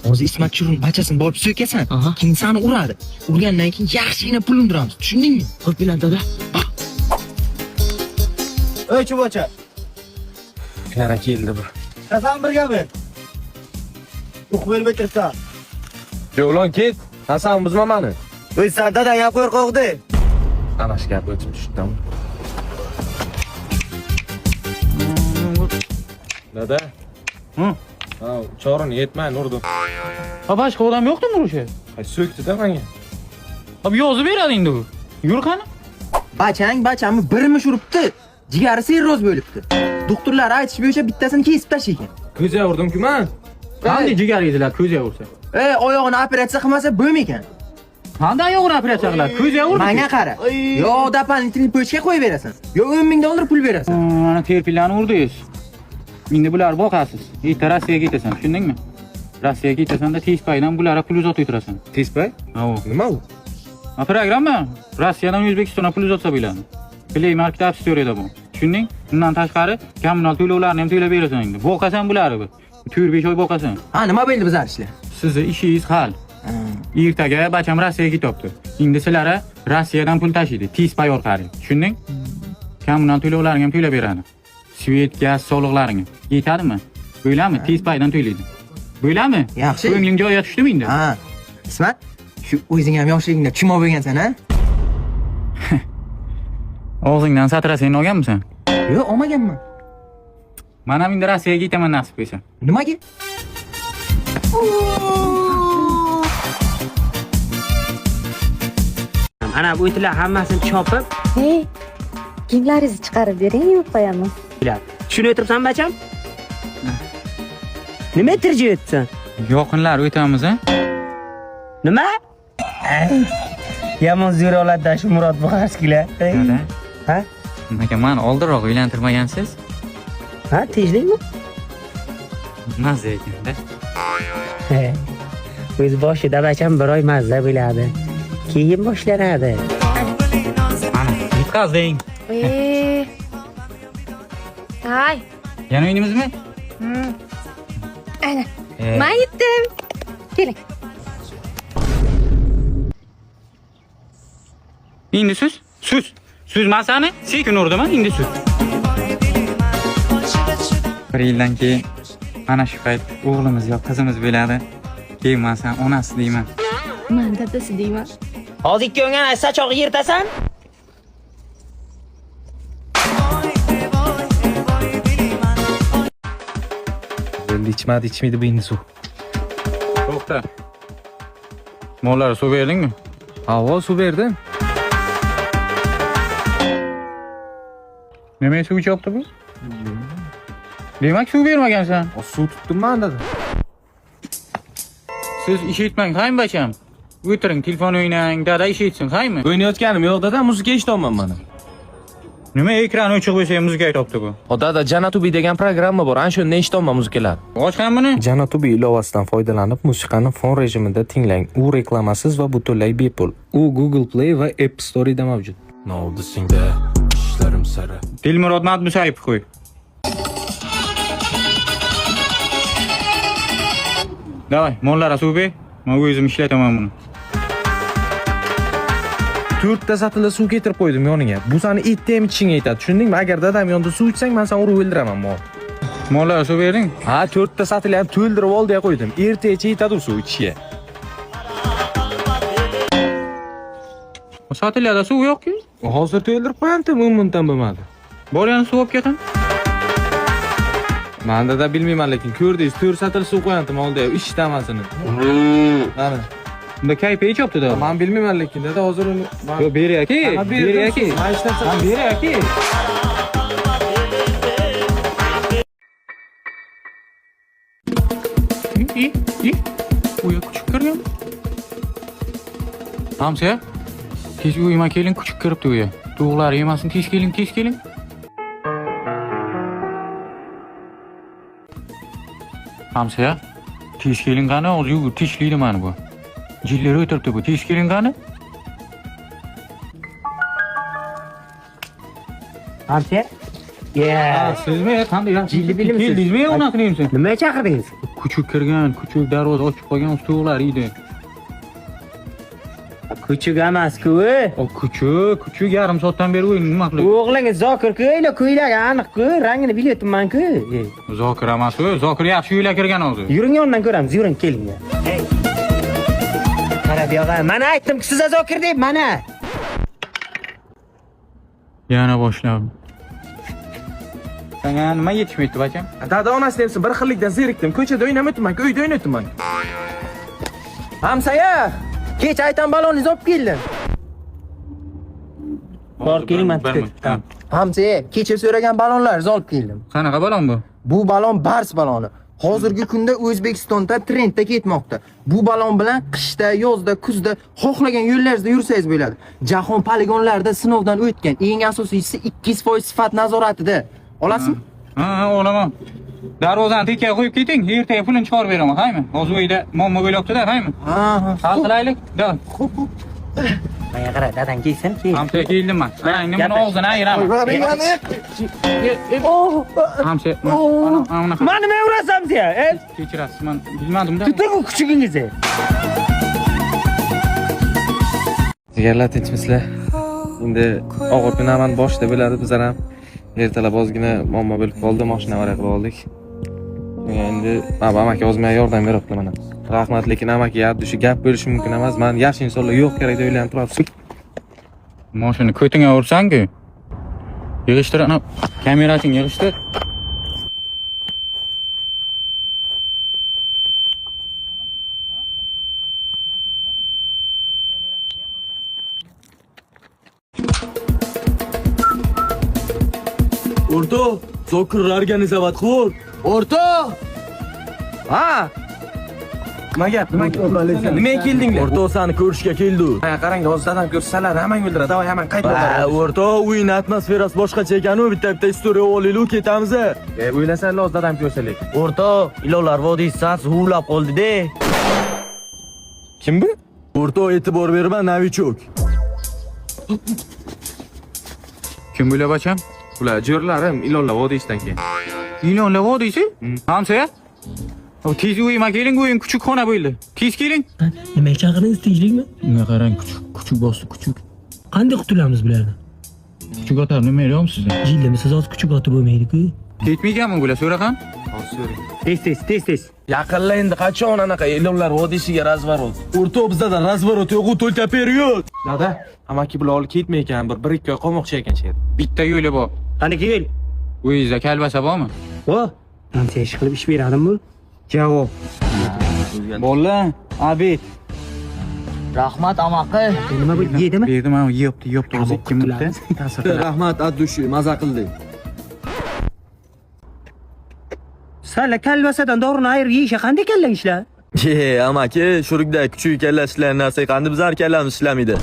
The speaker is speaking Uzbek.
Hozir Ismat churun bachasini borib so'kasan. Keyin seni uradi. Urgandan keyin yaxshigina pul undiramiz. Tushundingmi? Xo'p, bilan dada. Ey chuvocha, Yana keldi bu. Hasan birgami? O'qib berib o'tirsan. Javlon ket. Hasan buzma mani. O'y san dadang ham qo'rqoqdi. Ana shu gap o'tib tushdim. Dada. Hı? Ha, chorini yetmay urdim. Ha boshqa odam yo'qdimi o'sha? Hay so'kdi-da menga. Ha yozib beradi endi u. Yur qani. Bachang bachamni bir mish uribdi. Jigari serroz bo'libdi. Doktorlar aytish bo'yicha bittasini kesib tashlagan. Ko'zga urdim-ku man. Qanday jigar yedilar ko'zga ursa? Ey, oyog'ini operatsiya qilmasa bo'lmaykan. Qanday oyog'ini operatsiya qiladi? Ko'zga urdi. Menga qara. Yo дополнительный почка qo'yib berasan. Yo 10 ming dollar pul berasan. Mana terpillarni urdingiz. Endi bular boqasiz. Erta Rossiyaga ketasan, tushundingmi? Rossiyaga ketasanda tezpaydan bularga pul uzatib o'tirasan. Tezpay? Ha u. Nima u? Ha programma Rossiyadan O'zbekistonga pul uzatsa bo'ladi. Play Market App Store'da bu. Tushunding? Undan tashqari kommunal to'lovlarni ham to'lab berasan endi. Boqasan bularni bir. 4-5 oy boqasan. Ha, nima bo'ldi bizlar ishlar? Sizni ishingiz hal. Ertaga bacham Rossiyaga ketyapti. Endi sizlarga Rossiyadan pul tashiydi. Tezpay orqali. Tushunding? Kommunal to'lovlarini ham to'lab beradi. Svet, gaz soliqlarini. Yetadimi? Bo'ladimi? Tezpaydan to'laydi. Bo'ladimi? Yaxshi. Ko'ngling joyiga tushdimi endi? Ha. Ismat, shu o'zing ham yoshligingda chumo bo'lgansan, ha? Og'zingdan satrasini olganmisan? Yo'q, olmaganman. Men ham endi Rossiyaga ketaman nasib bo'lsa. Nimaga? Ana bu o'tlar hammasini chopib, Ey, kiyimlaringizni chiqarib bering, yuvib qo'yaman. tushunib o'tiribsan bacham? Nima tirjayapsan? Yoqinlar o'tamiz, a? Nima? Yomon zo'r oladi shu Murod Buxarskiylar. Dada. Ha? Nimaga mani oldinroq uylantirmagansiz? Ha, tejlikmi? Mazza ekanda. O'z boshida bacham bir oy mazza bo'ladi. Keyin boshlanadi. Mana, yutqazding. Ey. Hay. Yana o'ynaymizmi? Ana. Men yetdim. Keling. Endi suz, suz. Suzmasani sekin urdim, endi suz. Bir yildan keyin mana shu payt o'g'limiz yo qizimiz bo'ladi. Keyin men san onasi deyman. Men dadasi deyman. Hozir ikkovingdan sachog'i yirtasan. Endi ichmadi, ichmaydi bu endi suv. To'xta. Mollarga suv berdingmi? Havo suv berdim. Nimaga suv ichyapti bu? Demak suv bermagansan. Suv tutdim man dada. Siz ish etmang, haymi bacham? O'tiring, telefon o'ynang, dada ish etsin, haymi? O'ynayotganim yo'q dada, muzika eshityapman mana. Nima ekran o'chiq bo'lsa ham muzika aytyapti bu. O dada, Janatubi degan programma bor, ana shunda eshityapman muzikalar. Ochgan buni? Janatubi ilovasidan foydalanib, musiqani fon rejimida tinglang. U reklamasiz va butunlay bepul. U Google Play va App Store'da mavjud. Ne oldu sende? İşlerim sarı. Dilmurod Madmusayevni qo'y. Davay, mollarga suv ber. Men o'zim ishlataman buni. To'rtta satilda suv keltirib qo'ydim yoniga. Bu sani etda ham ichishingga yetadi, tushundingmi? Agar dadam yonida suv ichsang, men seni urib o'ldiraman mol. Mollarga suv berding? Ha, to'rtta satilni ham to'ldirib oldiga qo'ydim. Ertagacha yetadi u suv ichishga. Satillarda suv yo'q-ku. Hozir to'ldirib qo'yamdim, 10 minutdan bo'lmadi. Bor yana suv olib kelgin. Man dada bilmayman, lekin ko'rdingiz, to'rt satil suv qo'yamdim oldiga, ichdi hammasini. Mana, Unda kayfi ichyapti da. man bilmayman lekin dada hozir uni Yo, ber aka, Mana ber berdim aka. suv, man hech narsa Ha, ber aka. I, i, uyga kuchuk kirgan. Hamsiya, tez uyima keling, kuchuk kiribdi uyga. Tovuqlar yemasin, tez keling, tez keling. Hamsiya, tez keling qani, hozir yugurib teshlaydi mani bu. Jilleri o'tiribdi bu. Tez keling qani. Hamsiya? Ya. Sizmi? Qanday yaxshi? Jilli bilimsiz. Keldingizmi? Onasini yemsin. Nimaga chaqirdingiz? Kuchuk kirgan, kuchuk darvoza ochib qolgan, tovuqlar yeydi. Kuchuk emas-ku. O kuchuk, kuchuk yarim soatdan beri o'yin nima qiladi? O'g'lingiz Zokir-ku, ila ko'ylagi aniq-ku, rangini bilyapman-ku. Zokir emas u, Zokir yaxshi uylar kirgan hozir. Yuring yonidan ko'ramiz, yuring keling. Qara bu yog'a, mana aytdim-ku sizga Zokir deb, mana. Yana boshlab. Senga nima yetishmaydi bacham? Dada onasi deyapsan, bir xillikdan zerikdim. Ko'chada o'ynamayapman, uyda o'ynayapman. Hamsoya, kecha aytan baloningizni olib keldim. Bor keling, man Bir minut. tutib. Hamsoya, kecha so'ragan balonlaringizni olib keldim. Qanaqa balon bu? Bu balon bars baloni. Hozirgi kunda O'zbekistonda trendda ketmoqda. Bu balon bilan qishda, yozda, kuzda xohlagan yo'llaringizda yursangiz bo'ladi. Jahon poligonlarida sinovdan o'tgan. Eng asosiysi 200% sifat nazoratida. Olasizmi? Ha, olaman. Darvozani tekkaga qo'yib keting, ertaga pulini chiqarib beraman, haymi? Hozir uyda muammo bo'lyapti-da, haymi? Ha, ha. Hal qilaylik. Da. Menga qara, dadang kelsin, keyin. Hamsoya keldim man. Mana endi buni og'zini ayiraman. Hamsoya, ana unaqa Mani nima urasan sen? E, kechirasiz, man bilmadim-da. tuting u kuchugingizni. Jigarlar, tinchmisizlar? Endi og'ir kun hammani boshida bo'ladi, bizlar ham ertalab ozgina muammo bo'lib qoldi, mashina avariya qilib oldik. Endi mana bu amaki hozir menga yordam beryapti mana. Rahmat, lekin amaki gap shu gap bo'lishi mumkin emas. Man yaxshi insonlar yo'q kerak deb o'ylanib turibsiz. Mashina ko'tingga ursang-ku. Yig'ishtir, ana kamerasini yig'ishtir. O'rtoq, Zokir organizavat qil. O'rtoq! Ha. Nima gap? Nima gap? Nimaga keldinglar? O'rtoq seni ko'rishga keldi. Ha, qarang, hozir dadam ko'rsalar, hammang o'ldiradi. Davay, hammang qayt. Ha, o'rtoq, uyning atmosferasi boshqacha ekan-u, bitta-bitta istoriya olaylik, ketamiz. E, o'ylasanlar hozir dadam ko'rsa lekin. O'rtoq, ilonlar vodiysidan huvlab qoldi-de. Kim bu? O'rtoq, e'tibor berma, novichok. Kim bular bacham? Ular jo'rlarim ilonlar vodiysidan keyin. Ilonlar vodiysi? Hamsoya? O tez uyima keling, uyim kuchuk xona bo'ldi. Tez keling. Nimaga chaqirdingiz, tinchlikmi? Unga qarang, kuchuk, kuchuk bosdi, kuchuk. Qanday qutulamiz bulardan? Kuchuk otar nima beryapsiz? Jildimisiz hozir kuchuk otib bo'lmaydi-ku. Ketmayganmi bular, so'raqan? Tez tez, tez tez. Yaqinla endi qachon anaqa ilonlar vodiysiga razворот. O'rtoq, bizda razворот yo'q, только период. Dada, amaki bular olib ketmay ekan, bir ikki oy qolmoqchi ekan shu yerda. Bitta yo'li bor. Qani kel. Uyingizda kalbasa bormi? Vo, hamsoya ish qilib ish beradimi bu? Javob. Bola, abed. Rahmat amaki. Nima bu yedimi? Berdim, mana yeyapti, yeyapti hozir 2 minutda. Ta'sir qiladi. Rahmat, от души, maza qildik. Sala kalbasadan dorini ayirib yeyisha qanday kalla ishlar? Ye, amaki, shurukda kuchuk kalla ishlagan narsa qanday bizlar kallamiz ishlamaydi.